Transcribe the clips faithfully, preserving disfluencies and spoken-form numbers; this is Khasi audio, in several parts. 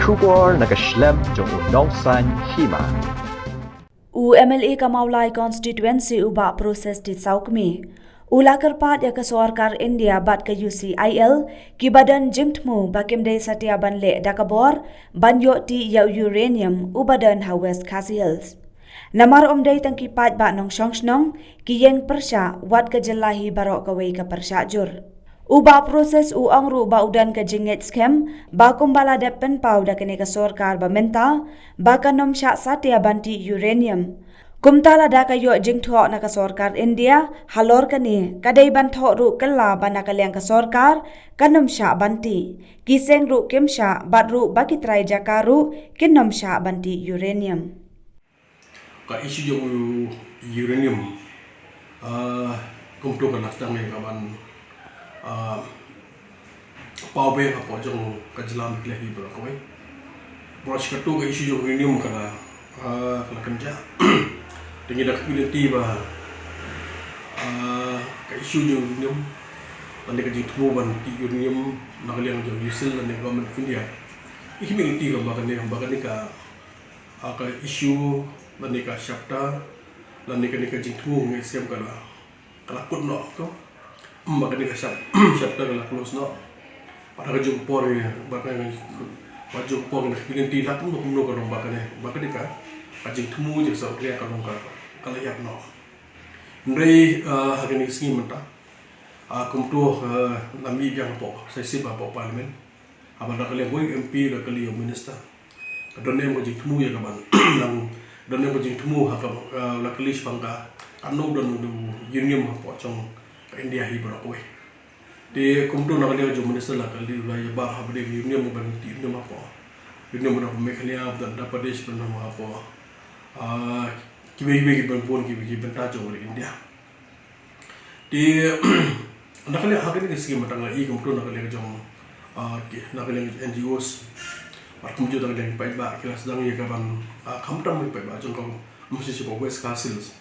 Khubor na ka shlem jong u Nongsaiñ Hima. U M L A ka Mawlai Constituency u Bah Proses T Sawkmie u la kyrpad ïa ka sorkar India bad ka U C I L kiba don jingthmu ba kim dei satia ban leh da ka bor ban ïoh tih ïa u uranium uba don ha West Khasi Hills. Namar ym dei tang ki paidbah nongshong shnong ki ïeng pyrshah, wat ka jylla hi baroh kawei ka pyrshah jur. U Bah Proses u ong ruh ba u don ka jingngeit skhem ba kumba la dep pynpaw da kane ka sorkar ba mynta ba kan ym shah satia ban tih uranium. Kumta lada ka ïoh jingthoh na ka sorkar India halor kane, ka dei ban thoh ruh kylla ba na ka liang ka sorkar kan ym shah ban tih, ki seng ruh kim shah, bad ruh ba ki trai jaka ruh kin ym shah ban tih uranium. Ka issue jong u uranium, ah, kumto ka la sdang ïa ka ban, ah, paw beh hapoh jong ka jylla Meghalaya hi baroh kawei. Baroh shi kato ka issue jong u uranium ka la, ah, ka la kynjah. Te ngi da ka community ba, ah, ka issue jong u uranium, lane ka jingthmu ban tih uranium na ka liang jong U C I L lane Government of India. I community ka ba kane, ba kane ka ah, ka issue lane ka chapter lane kane ka jingthmu ngi shem ka la, ka la kut noh to. Ym ba kane ka chap-, chapter ka la close noh. Bad ha ka juh ka por ngi, bad ka, bad juh ka por ngi na community la kumno kumno ka long ba kane, ba kane ka, ka jingthmu jingsawa ka long ka, ka la ïap noh. Hynrei, ah, ha kane ka sngi mynta, ah, kumto, ah, la mih biang hapoh session ba hapoh Parliament. Haba la kylli ïa u M P, la kylli ïa u Minister. Ka don em ka jingthmu ïa ka ban nang, don em ka jingthmu ha ka, eh, la kylli shaphang ka, katno don u uranium hapoh jong ka India hi baroh kawei. Te kumto na ka liang jong u Minister la kylli, la ïa bar haba dei uranium ban tih uranium hapoh. Uranium ban hapoh Meghalaya, ban Andhra Pradesh, ban hapoh, ah, kiwei kiwei ki ban bun ki, ki bynta jong ka India. Te, na ka liang, ha kane ka sngi mynta nga i kumto na ka liang jong, ah, ki, na ka liang N G Os. Bad kumjuh na ka liang paidbah ki la sdang ïa ka ban, ah, khamtam ki paidbah jong ka, ym shisha ba West Khasi Hills.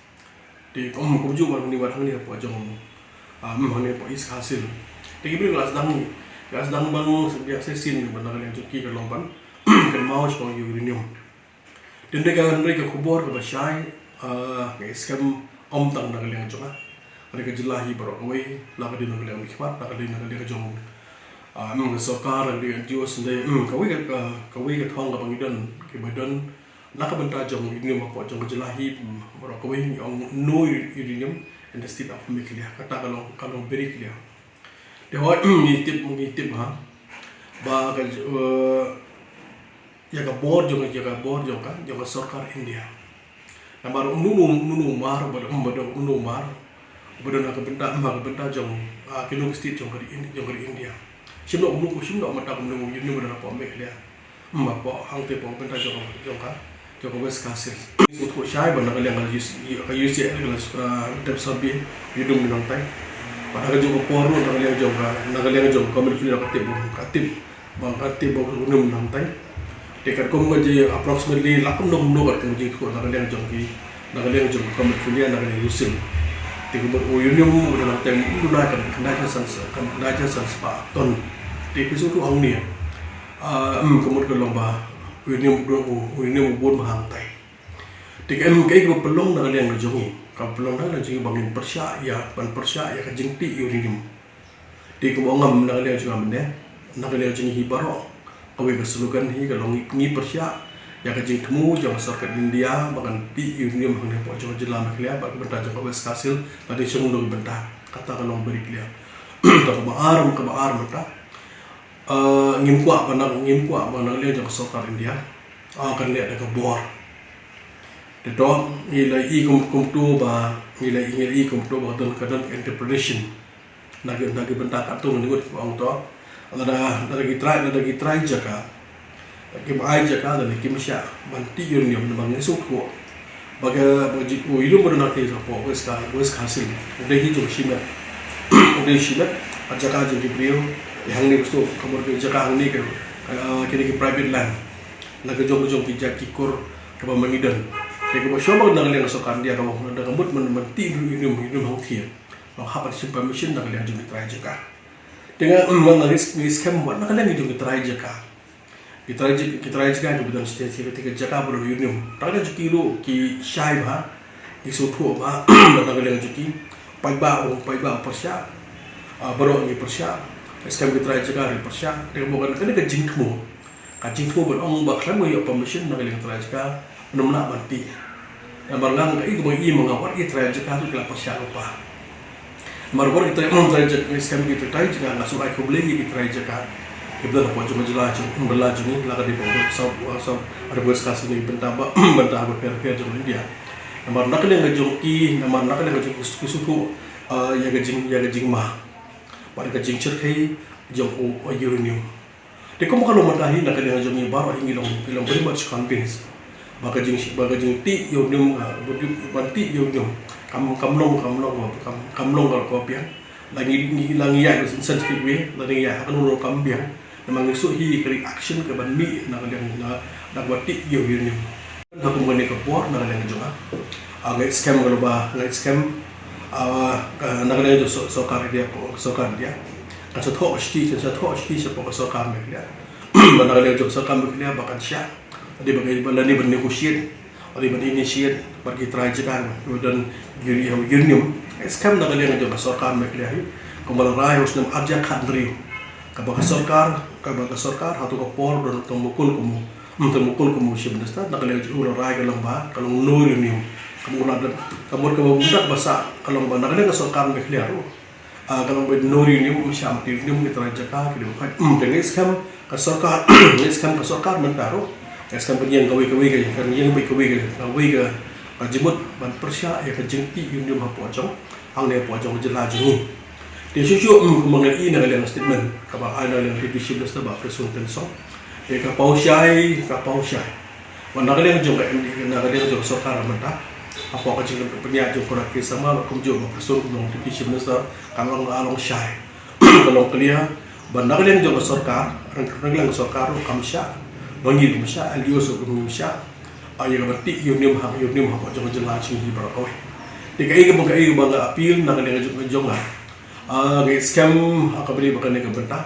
Te, kum, kumjuh wat hangne, wat hangne hapoh jong, ah, ym hangne hapoh East Khasi Hills. Te ki briew ki la sdang, ki la sdang ban, biang session ban na ka liang jong ki ka long ban, kynmaw shaphang ïa u uranium. Te hynrei ka, hynrei ka khubor kaba shai, ah, nga ngeit skhem ym tang na ka liang jong nga. Hynrei ka jylla hi baroh kawei, la ka dei na ka liang mihkhmat, la ka dei na ka liang jong, ah, mm, ka sorkar, la ka dei N G Os, hynrei, mm, kawei ka, ka, kawei ka thong kaba ngi don, kiba don na ka bynta jong u uranium hapoh jong ka jylla hi, mm, baroh kawei ngi ong no uranium in the state of Meghalaya. Kata ka long, ka long very clear. Te hooid, ngi tip, ngi tip ha ba ka, eh, ïa ka bor jong, ïa ka bor jong ka, jong ka sorkar India. Namar uno uno, uno uno u mar, ba don, ba don uno uno u mar, ba don ha ka bynta, ha ka bynta jong, ah, kino ki state jong ka ri Ind-, jong ka ri India. Shim noh kumno, shim noh mynta kumno, ïa uno ba don hapoh Meghalaya. Ym hapoh hangtei hapoh bynta jong, jong ka, jong ka West Khasi Hills. Ngi sngewthuh shai ba na ka liang ka U C, ka U C I L ka la, ah, dep survey, uranium nangtai. Bad ha ka juh ka por ruh na ka liang jong ka, na ka liang jong ka Government of India ka tip, ka tip ba, ka tip ba uranium nangtai. Te katkum ka jing approximately la kumno kumno katkum ka jingthoh na ka liang jong ki, na ka liang jong ka Government of India, na ka liang U C I L. Te kumno u uranium u nangtai, u nangtai kan, kan dei san, kan dei san spah ton. Te phi sngewthuh hangne. Ah, mm, ka mut ka long ba u uranium u, u uranium u bun bha hangtai. Te ka em kaei kaba pynlong na ka liang ka jong ngi, kaba pynlong na ka liang jong ngi ba ngin pyrshah ïa, ban pyrshah ïa ka jingtih uranium. Te kumba ong ngam na ka liang jong nga mynne, na ka liang jong ngi hi baroh, kawei ka slogan hi ka long ngi, ngi pyrshah ïa ka jingthmu jong ka sorkar India ba kan tih uranium hangne hapoh jong ka jylla Meghalaya bad ka bynta jong ka West Khasi Hills, ka dei shano ki bynta. Kata ka long very clear. Te kaba ar, kaba ar mynta, ah, ngim kwah ba na, ngim kwah ba na ka liang jong ka sorkar India, ah, kan leh da ka bor. Te to, ngi la i kum, kumto ba, ngi la i, ngi la i kumto ba ka don, ka don ka interpretation. Na ki, na ki bynta katto ngi ngut ba ong to. Lada, lada ki trai, lada ki trai jaka kim ai jaka, lada kim shah ban tih uranium, namar ngi sngewthuh ba ka, ba ka jing, u uranium ba don hangtei hapoh West Kha-, West Khasi Hills u dei hi jong shimet. U dei shimet, ha jaka jong ki briew. Te hangne ba shu ka bor ki jaka hangne ka, ah, kine ki private land. Na ka jong, ka jong ki jait ki kur kaba ma ngi don. Te kaba shuwa ba na ka liang ka sorkar India kaba da ka mut ban, ban tih uranium, uranium hangtei, ba hap ban shim permission na ka liang jong ki trai jaka. Te nga, mm, nga ngeit, ngeit skhem ba na ka liang jong ki trai jaka Ki trai jaka, ki trai jaka kiba don sha kata ka jaka ba don uranium. Tang da jong ki ruh ki shai bha, ki sngewthuh bha, na ka liang jong ki. Paidbah, paidbah pyrshah, ah, baroh ngi pyrshah. Skhem ki trai jaka ruh pyrshah. Te ka mut kane ka jingthmu, ka jingthmu ban ong ba khlem ïoh permission na ka liang trai jaka, ym lah ban tih. Namar nga, nga i kumba i ma nga, wat i trai jaka ruh ki la pyrshah lypa. Namar wat i trai, mm, trai jaka, skhem ki trai jaka, nga sngewbha khublei ïa ki trai jaka kiba don hapoh jong ka jylla jong, mm, jylla jong ngi, la ka dei ba South, uh, South, ha ka West Khasi Hills, bynta ba, bynta ba pher pher jong India. Namar na ka liang ka jong ki, namar na ka liang ka jong ki, ki sngewthuh, uh, ïa ka jing, ïa ka jingma bad ka jingshyrkhei jong u, u uranium. Te kumba ka long mynta hi, na ka liang jong ngi baroh hi ngi long, ngi long very much convinced ba ka jing, ba ka jingtih ïa u uranium, ah, ba u, ban tih ïa u uranium, kam, kam long, kam long, kam, kam long ka, ka biang. La ngi, ngi, la ngi ïaid in scientific way, la ngi ïaid ha kano kano ka kam biang. Namar ngi shu hi ka reaction kaban mih na ka liang, na, na kaba tih ïa u uranium. Ha kum kane ka por na ka liang jong nga, ah, nga skhem ka long ba, nga skhem, ah, ka, na ka liang jong sor-, sorkar India, ko sorkar India, kan sa thoh shiti, kan sa thoh shiti shapoh ka sorkar Meghalaya. Ba na ka liang jong sorkar Meghalaya ba kan shah, lane ba, lane ban negotiate, lane ban initiate bad ki trai jaka kiba don ur-, uranium. Nga skhem na ka liang jong ka sorkar Meghalaya hi, kumba la rai ha u snem arhajar khathynriew, kaba ka sorkar, kaba ka sorkar hato ka por don tang mukul kum u, mm, tang mukul kum u Chief Minister, na ka liang jong u la rai ka long ba ka long no uranium. Ka mut la don, ka mut kaba mynta kaba sah ka long ba na ka liang ka sorkar Meghalaya ruh, ah, ka long ba no uranium, ym shah ban tih uranium, ki trai jaka ki dei ban khot. Mm, te nga skhem ka sorkar, nga skhem ka sorkar mynta ruh, nga skhem kan ïeng kawei kawei ka, kan ïeng kawei kawei ka, kawei ka, ka jingmut ban pyrshah ïa ka jingtih uranium hapoh jong, hangne hapoh jong ka jylla jong ngi. Te shuh shuh, mm, kumba nga i na ka liang statement kaba ai na ka liang Deputy Chief Minister Bah Prestone Tynsong, te ka paw shai, ka paw shai ba na ka liang jong ka M D A, na ka liang jong ka sorkar mynta, hapoh ka jingpynïaid jong u Conrad K Sangma, kumjuh Bah Prestone kum u Deputy Chief Minister, ka long, ka long shai, ka long clear ba na ka liang jong ka sorkar, na ka liang ka sorkar ruh kam shah, ba ngi kam shah, L D O ruh kam shah ïa kaban tih uranium ha, uranium hapoh jong ka jylla jong ngi baroh kawei. Te kaei kaba, kaei kaba nga appeal na ka liang jong, jong nga, ah, nga skhem ha kaba ïadei bad kane ka bynta.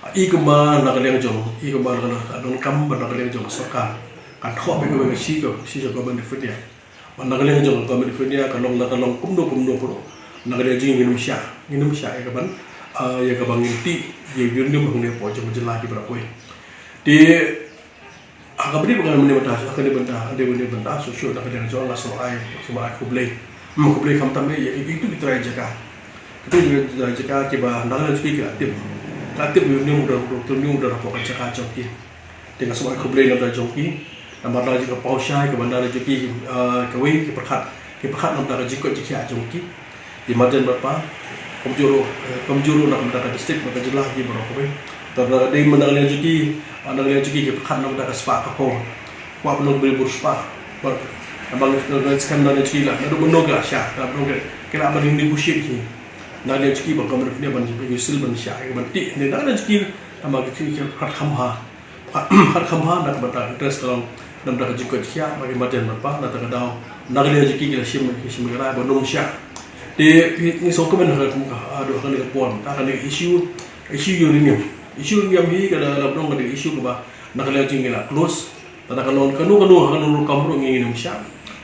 Ah, i kumba na ka liang jong, i kumba na ka liang, ka donkam ba na ka liang jong ka sorkar kan thoh beit kawei ka shi, ka shi jong ka Government of India. Ba na ka liang jong ka Government of India ka long, ka long kumno kumno kumno, na ka liang jong ngi ngim shah, ngim shah ïa kaban, ah, ïa kaban ngin tih ïa u uranium hangne hapoh jong ka jylla hi baroh kawei. Te ha kaba ïadei bad kane mynta, ha kane mynta, ha kane mynta, shuh shuh na ka liang jong nga sngewbha ai, sngewbha ai khublei. Hmm, khublei khamtam ïa, ïa, ïa kitu ki trai jaka. Kitu ki trai jaka kiba na ka liang jong ki ki la tip, ki la tip ïa u uranium u don, u don, u don hapoh ka jaka jong ki. Te nga sngewbha ai khublei na ka bynta jong ki. Namar na ka jingkyrpad shai kaba na ka liang jong ki, ah, kawei ki pyrkhat, ki pyrkhat na ka bynta ka jingkoit jingkhiah jong ki. Ki marjan bad pa, kumjuh ruh, eh, kumjuh ruh na ka bynta ka district bad ka jylla hi baroh kawei. Te na ka dei mynta na ka liang jong ki, ah, na ka liang jong ki ki pyrkhat na ka bynta ka spah ka phew. Kwah ban long bri bur spah. Bad namar nga skhem na ka liang jong ki la, naduh mynno ki la shah, naduh mynno ki la ban negotiate hi. Na ka liang jong ki ba ka Government of India ban, ban ïohi ban shah, ban tih, na ka liang jong ki namar ki, ki pyrkhat kham bha. Pyrkhat kham bha na ka bynta interest ka long, na ka bynta ka jingkoit jingkhiah, bad ki marjan bad pa, na kata ka daw na ka liang jong ki ki la shim, ki shim ki rai ban ym shah. Te ngi sngewkmen ha ka, haduh kane ka por, mynta kane ka issue, issue uranium. Issue uranium hi ka la, la long kane ka issue kaba na ka liang jong ngi la close. Lada ka long kano kano, kano rukom ruh ngi ngim shah.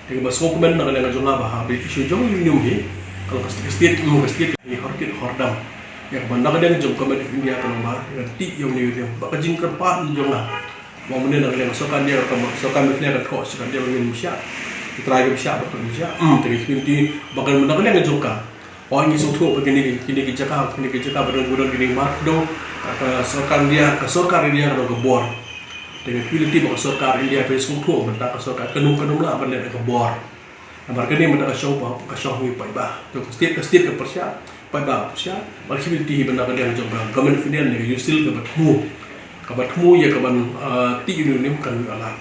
Te kaba sngewkmen na ka liang jong nga ba ha ka issue jong u uranium hi, ka long ka state, ka state, ka state hi hor kit hor dam. Ïa kaba na ka liang jong ka Government of India ka long ba kan tih ïa une u uranium. Bad ka jingkyrpad jong nga ba mynne na ka liang sorkar India, ka sorkar Meghalaya ka thoh sha ka India ba ngin ym shah. Ki trai kim shah, ba kim shah. Hmm, te ka community ba kan na ka liang jong ka. Ong ngi sngewthuh ba kine, kine ki jaka, kine ki jaka ba don, ba don kine ki mar kdew, ka, ka sorkar India, ka sorkar India ka don ka bor. Te nga appeal ba ka sorkar India ba sngewthuh mynta ka sorkar kan ym, kan ym lah ban leh da ka bor. Namar kane mynta ka shong ba, ka shong hi paidbah. Te ka state, ka state ka pyrshah, paidbah ka pyrshah, bad ka community hi ba na ka liang jong ka Government of India ne ka U C I L kaba thmu, kaba thmu ïa kaban, ah, tih ïa une u uranium kan ym lah.